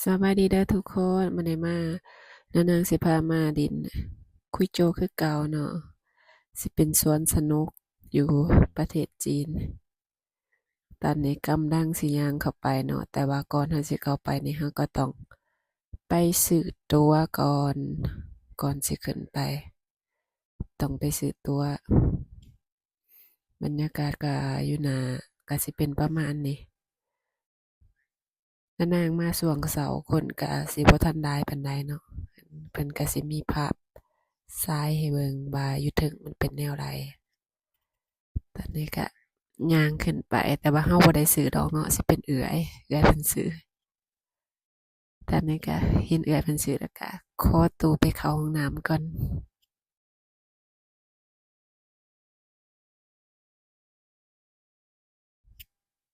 ສະບາຍດີເດີທຸກຄົນ, ມື້ນີ້ມາ ນານາງຊິພາມາຫຼິ້ນຄຸຍໂຈຄືເກົ່າເນາະ, ຊິເປັນສວນສະໜຸກຢູ່ປະເທດຈີນ. ຕອນນີ້ກຳລັງຊິຍ່າງເຂົ້າໄປເນາະ, ແຕ່ວ່າກ່ອນເຮົາຊິເຂົ້າໄປນີ້ ເຮົາກໍຕ້ອງໄປຊື້ຕົ໋ວກ່ອນ, ກ່ອນຊິຂຶ້ນໄປ ຕ້ອງໄປຊື້ຕົ໋ວ. ບັນຍາກາດກໍຢູ່ໜ້າ ກໍຊິເປັນປະມານນີ້. ນານາງມາຊ່ວງເຊົ້າ ຄົນກະຊິບໍ່ທັນຫຼາຍປານໃດເນາະ, ເພິ່ນກະຊິມີພາບສາຍໃຫ້ເບິ່ງວ່າຢູ່ເທິງມັນເປັນແນວໃດ. ຕອນນີ້ກະຍ່າງຂຶ້ນໄປ, ແຕ່ວ່າເຮົາບໍ່ໄດ້ຊື້ດອກເນາະ, ຊິເປັນເອື້ອຍ, ເອື້ອຍເພິ່ນຊື້. ຕອນນີ້ກະເຫັນເອື້ອຍເພິ່ນຊື້ແລ້ວກະ ຂໍໂຕໄປເຂົ້າຫ້ອງນ້ຳກ່ອນ.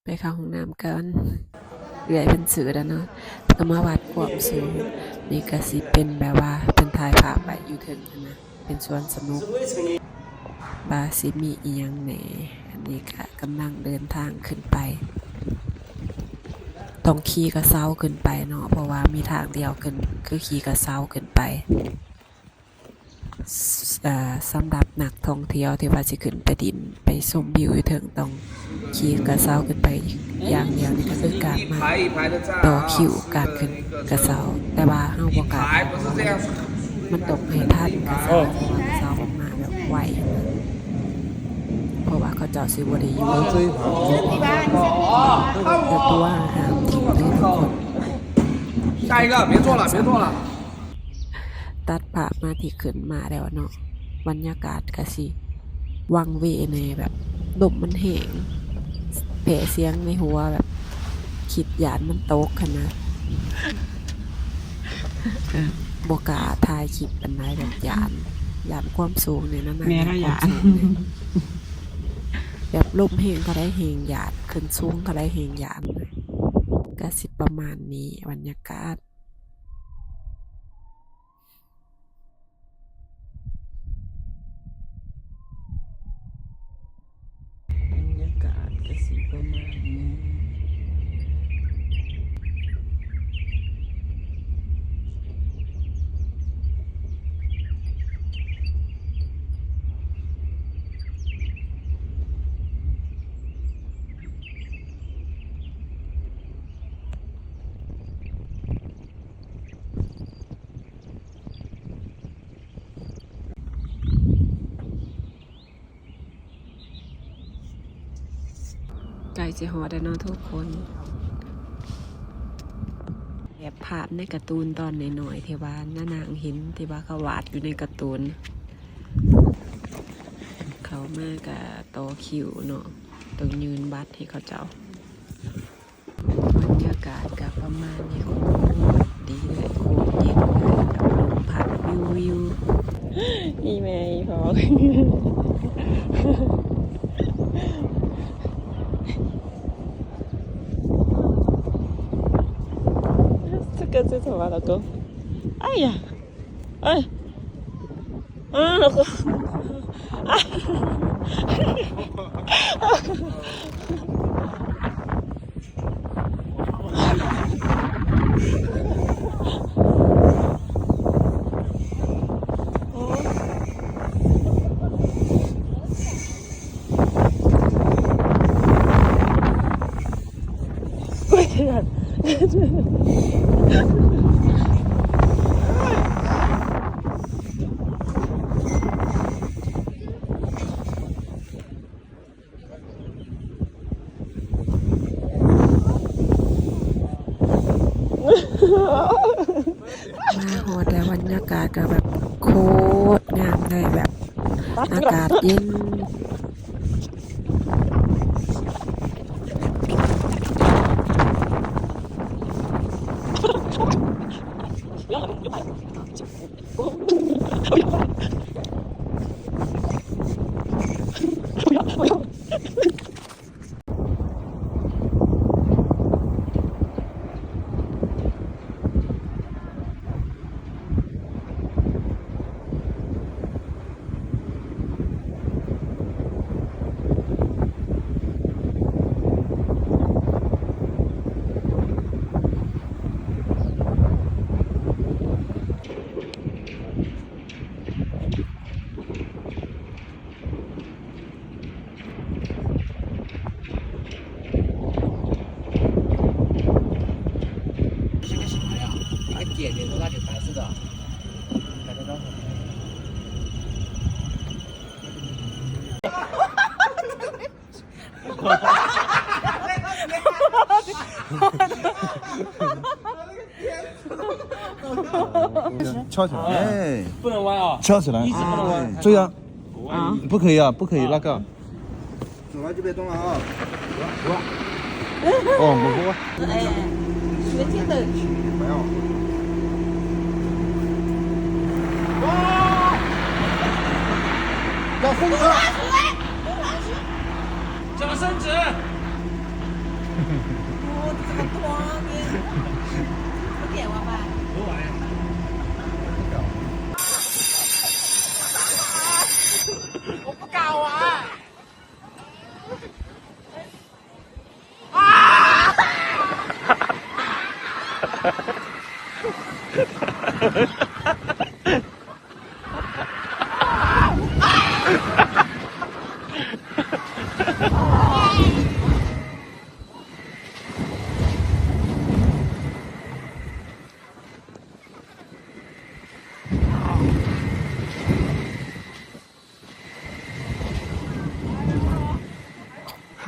ໄປເຂົ້າຫ້ອງນ້ຳກ່ອນ, ເອື້ອຍເພິ່ນຊື້ແລ້ວເນາະ, ກໍມາວັດຄວາມສູງ. ນີ້ກໍຊິເປັນແບບວ່າເພິ່ນຖ່າຍພາບໄວ້ຢູ່ເທິງຫັ້ນນະ, ເປັນສວນສະໜຸກ ວ່າຊິມີອີ່ຫຍັງແດ່. ອັນນີ້ກໍກຳລັງເດີນທາງຂຶ້ນໄປ, ຕ້ອງຂີ່ກະເຊົາຂຶ້ນໄປເນາະ, ເພາະວ່າມີທາງດຽວຂຶ້ນ ຄືຂີ່ກະເຊົາຂຶ້ນໄປ. ສ- ເອີ່ ສຳລັບນັກທ່ອງທ່ຽວທີ່ວ່າຊິຂຶ້ນໄປດິນ ໄປຊົມວິວຢູ່ເທິງ ຕ້ອງຂີ່ກະເຊົາຂຶ້ນໄປຢ່າງດຽວ. ນີ້ກໍຄືການມາຕໍ່ຄິວການຂຶ້ນກະເຊົາ, ແຕ່ວ່າເຮົາບໍ່ກ້າໄປ ເພາະວ່າມັນຕ້ອງໃຫ້ທັນກະເຊົາ, ເພາະວ່າກະເຊົາມັນມາແບບໄວ, ເພາະວ່າເຂົາເຈົ້າຊິບໍ່ໄດ້ຢູ່ ແຕ່ຕົວຫ້າມຖິ້ມເດີທຸກຄົນ. ตัดภาพมาที่ขึ้นมาแล้วเนาะ, บรรยากาศก็สิวังเวแหน่ แบบลมมันแฮง แพ้เสียงในหัว แบบคิดย้านมันตกหั้นนะ เออ บ่กล้าถ่ายคลิปปานใด แบบย้าน ย้านความสูงนี่นะ แม่ก็ย้าน ย้านความสูงนี่ แบบลมแฮงเท่าใดแฮงย้าน ขึ้นสูงเท่าใดแฮงย้าน ก็สิประมาณนี้บรรยากาศ บรรยากาศก็สิประมาณนี้ ใกล้สิฮอดแล้วเนาะทุกคน แบบภาพในการ์ตูนตอนน้อยๆ ที่ว่านานางเห็น ที่ว่าเขาวาดอยู่ในการ์ตูน เข้ามาก็ต่อคิวเนาะ ต้องยื่นบัตรให้เขาเจ้า บรรยากาศก็ประมาณนี้ โคตรดีเลย โคตรเย็นเลย แบบลมพัดวิวๆ อีแม่อีพ่อ สกัดเส้นสวรรค์แล้วก็ อ้ายยะ เอ้ย อ้าว มาฮอดแล้ว บรรยากาศก็แบบโคตรงามเลย แบบอากาศเย็น บ点点头，他挺白痴的。打招呼。翘起来，哎，不能歪啊，翘起来，一直不能歪。哎，这样，啊，不可以啊，不可以那个。 走了就别动了啊。哦，我不会。哎，学姐的。没有。哇！要刹车！脚伸直！哦，这个多，这个点我吧。不玩。我不敢玩。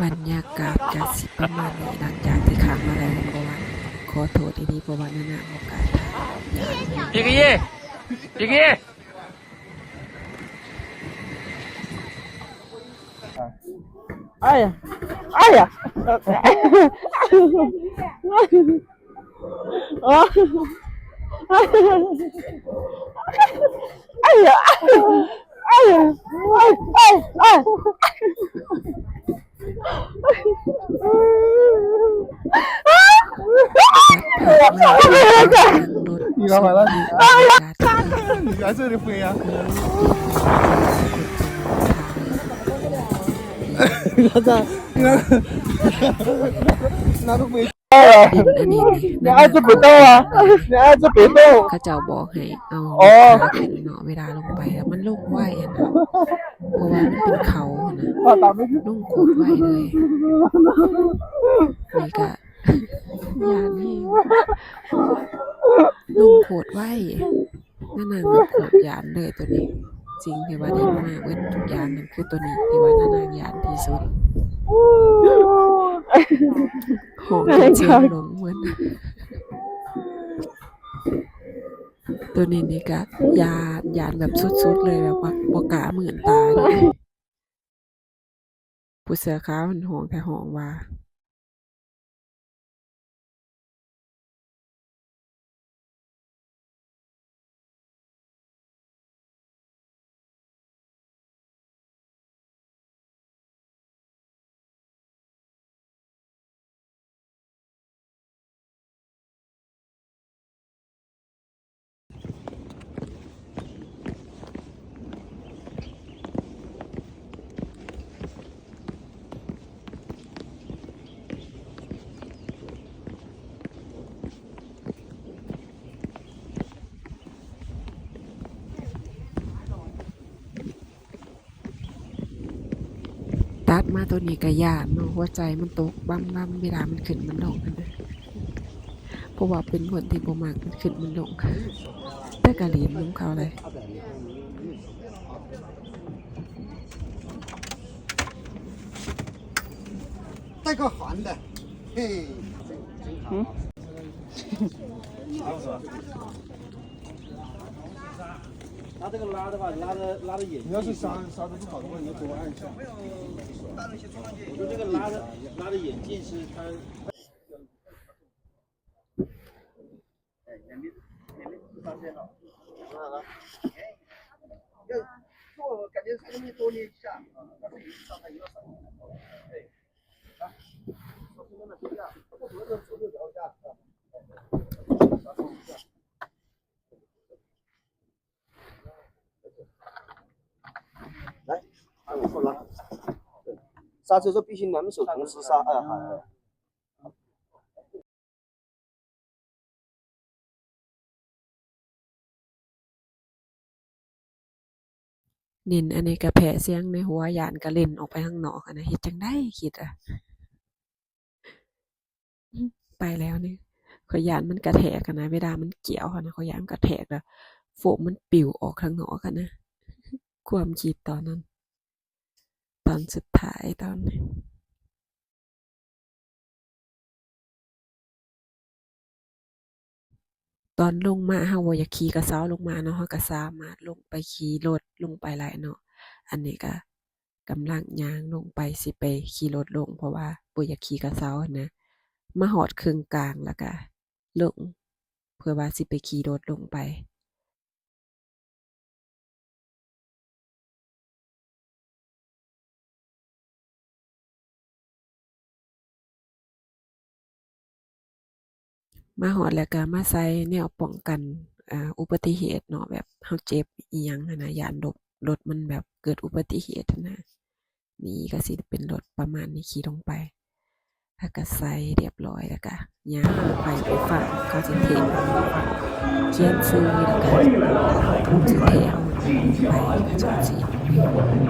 ບັນຍາກາດກະຊິປະມານນີ້ ຫຼັງຈາກທີ່ຄ້າງມາໄດ້ ເພາະວ່າ ຂໍໂທດອີ່ຫຼີ ເພາະວ່ານານາບໍ່ກ້າຖ່າຍ ຢ້ານ. 哎呀，哎呀，哎呀！啊！哎呀，哎呀，哎呀，哎，哎，哎！你干嘛了？你来这里飞呀？他在，拿个飞 ເປັນອັນນີ້ ເຂົາເຈົ້າບອກໃຫ້ເອົາຂາຂຶ້ນເນາະ ເວລາລົງໄປແລ້ວມັນລົງໄວຫັ້ນນະ ເພາະວ່າມັນເປັນເຂົາຫັ້ນນະ ລົງໂຄດໄວເລີຍ. ນີ້ກະຢ້ານແຮງ ລົງໂຄດໄວ. ນານາງແບບໂຄດຢ້ານເລີຍໂຕນີ້ ສິ່ງທີ່ວ່າເຫັນມາເບິດທຸກຢ່າງນັ້ນຄືໂຕນີ້ທີ່ວ່ານານາງຢ້ານທີ່ສຸດ. ຮ້ອງຈົນສຽງລົງເບິດ ໂຕນີ້ນີ້ກະຢ້ານ ຢ້ານແບບສຸດໆເລີຍ ແບບວ່າບໍ່ກ້າເໝືອນຕາເລີຍ. ຜູ້ເສື້ອຂາວຫັ້ນຮ້ອງແທ້ຮ້ອງວ່າ ຕັດມາໂຕນີ້ກະຢ້ານເນາະ ຫົວໃຈມັນຕົກບຳໆ ເວລາມັນຂຶ້ນມັນລົງຫັ້ນນະ ເພາະວ່າເປັນຄົນທີ່ບໍ່ມັກມັນຂຶ້ນມັນລົງ ແຕ່ກະຫຼິ້ນນຳເຂົາໄດ໋. 带个环的，嘿，真好。他这个拉的话，拉的拉的眼镜，你要是刹刹车不好的话，你就给我按一下。我说这个拉的拉的眼镜是他。哎，也没也没发现了。哎，要坐，感觉稍微多了一下，但是有一上来有点少。哎，来，我这边的一下，不同的左右摇一下，啊。 来，刹车是必须两手同时刹，哎，好。 ຫຼິ້ນອັນນີ້ກະແພະສຽງໃນຫົວ ຢ້ານກະເຫຼັ້ນອອກໄປຂ້າງນອກຫັ້ນນະ ເຮັດຈັ່ງໃດຄິດວ່າ ໄປແລ້ວນີ້ ຂ້ອຍຢ້ານມັນກະແທກຫັ້ນນະ ເວລາມັນກ່ຽວຫັ້ນນະ ຂ້ອຍຢ້ານມັນກະແທກແລ້ວໂຟມມັນປິວອອກທາງນອກຫັ້ນນະ ຄວາມຄິດຕອນນັ້ນ ຕອນສຸດທ້າຍຕອນ ຕອນລົງມາ ເຮົາບໍ່ຢາກຂີ່ກະເຊົາລົງມາເນາະ ເຮົາກະສາມາດລົງໄປຂີ່ລົດລົງໄປໄດ້ເນາະ. ອັນນີ້ກະກຳລັງຍ່າງລົງໄປ ຊິໄປຂີ່ລົດລົງ ເພາະວ່າບໍ່ຢາກຂີ່ກະເຊົາຫັ້ນນະ. ມາຮອດເຄິ່ງກາງແລ້ວກະລົງ ເພື່ອວ່າຊິໄປຂີ່ລົດລົງໄປ. ມາຮອດແລ້ວກະມາໃສ່ແນວປ້ອງກັນ ອາ ອຸບັດຕິເຫດເນາະ ແບບເຮົາເຈັບອີ່ຫຍັງຫັ້ນນະ ຢ້ານລົດ ລົດມັນແບບເກີດອຸບັດຕິເຫດຫັ້ນນະ. ນີ້ກະຊິເປັນລົດປະມານນີ້ ຂີ່ລົງໄປ ແລ້ວກະໃສ່ຮຽບຮ້ອຍ ແລ້ວກະຍ່າງໄປ ໄປຝັ່ງ ເຂົາຊິເທເຮົາ ຂຽນຊື່ ແລ້ວກະຊິເທເຮົາໄປ ເຂົາເຈົ້າຊິ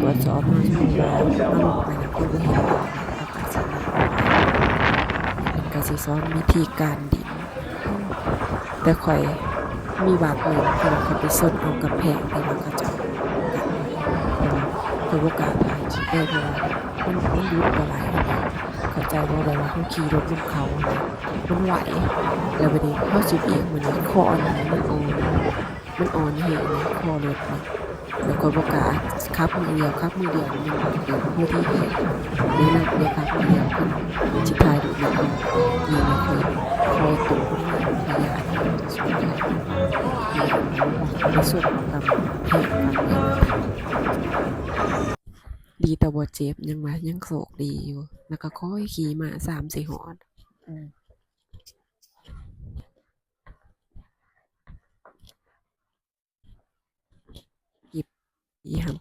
ກວດສອບເຮົາ ສົມມຸດວ່າເຮົາລົງໄປແລ້ວເຂົາບໍ່ເຫັນ ເຂົາກະຊິ ເພິ່ນກະຊິສອນວິທີການ ແຕ່ຂ້ອຍມີບາດມືທີ່ວ່າຂ້ອຍໄປຊົນເອົາກຳແພງທີ່ວ່າເຂົາເຈົ້າກັນ ແຕ່ວ່າຂ້ອຍບໍ່ກ້າຖ່າຍຄລິບເລີຍ ເພາະວ່າມັນ ມັນຢຸດບໍ່ໄດ້ຫັ້ນນະ. ເຂົ້າໃຈບໍ່ ແບບວ່າເຮົາຂີ່ລົດນຳເຂົາຫັ້ນນະ ມັນໄຫວ ແລ້ວບາດນີ້ເຮົາຊິບຽກ ບາດນີ້ຄໍອັນນີ້ມັນອ່ອນ ມັນອ່ອນແຮງນະ ຄໍລົດນະ. ແລ້ວຂ້ອຍບໍ່ກ້າຂັບມືດຽວ ຂັບມືດຽວມັນເປັນອຸບັດຕິເຫດ ແນະນຳເລີຍຂັບມືດຽວ ຄັນຊິຖ່າຍຮູບແລ້ວເອົານີ້ ນີ້ຄືຄໍຕົກລົງມາ ຂ້ອຍຢ້ານ ໄປຊົນເອົາກຳແພງ ກຳແພງ. ດີແຕ່ບໍ່ເຈັບ ຍັງວ່າຍັງໂຊກດີຢູ່ ແລ້ວກະຄ່ອຍຂີ່ມາ ສາມ ສີ່ຮອດ ອືມ. ກິບອີ່ຫຍັງ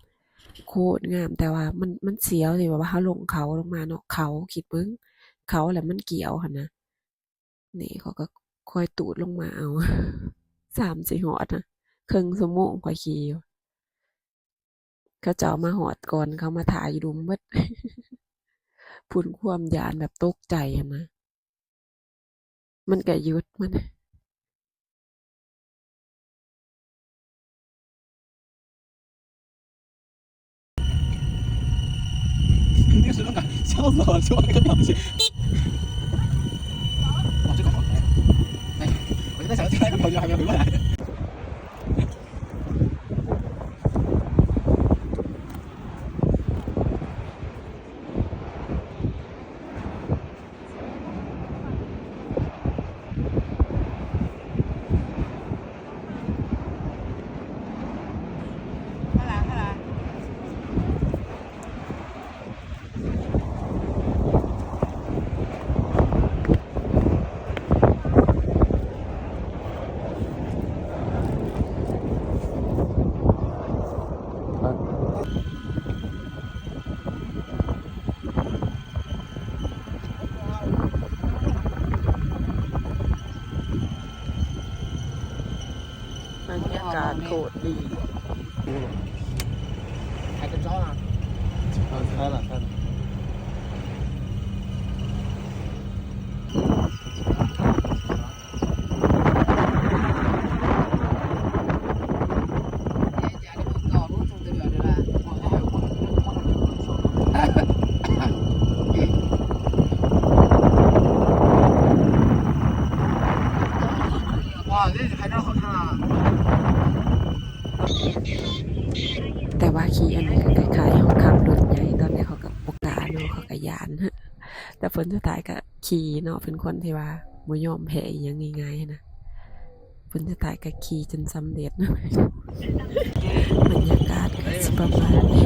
ໂຄດງາມ ແຕ່ວ່າມັນ ມັນສຽວທີ່ແບບວ່າເຮົາລົງເຂົາລົງມາເນາະ ເຂົາ ຄິດເບິ່ງ ເຂົາແລ້ວມັນກ່ຽວຫັ້ນນະ. ນີ້ຂ້ອຍກະຄ່ອຍຕູດລົງມາເອົາ ສາມ ສີ່ຮອດນະ ເຄິ່ງຊົ່ວໂມງຂ້ອຍຂີ່ຢູ່. ເຂົາເຈົ້າມາຮອດກ່ອນ ເຂົາມາຖ້າຢູ່ລຸ່ມເບິດ ພຸ້ນ ຄວາມຢ້ານແບບຕົກໃຈຫັ້ນນະ ມັນກະຢຸດມັນ. ບັນຍາກາດໂຄດດີ. ແຕ່ວ່າຂີ່ອັນນີ້ກະຄ້າຍໆເຮົາຂັບລົດໃຫຍ່ ຕອນແລກເຮົາກະບໍ່ກ້າເນາະ ເຮົາກະຢ້ານ ແຕ່ຜົນສຸດທ້າຍກະຂີ່ເນາະ ເປັນຄົນທີ່ວ່າບໍ່ຍອມແພ້ອີ່ຫຍັງງ່າຍໆນະ ຜົນສຸດທ້າຍກະຂີ່ຈົນສຳເລັດເນາະ. ບັນຍາກາດກະຊິປະມານນີ້.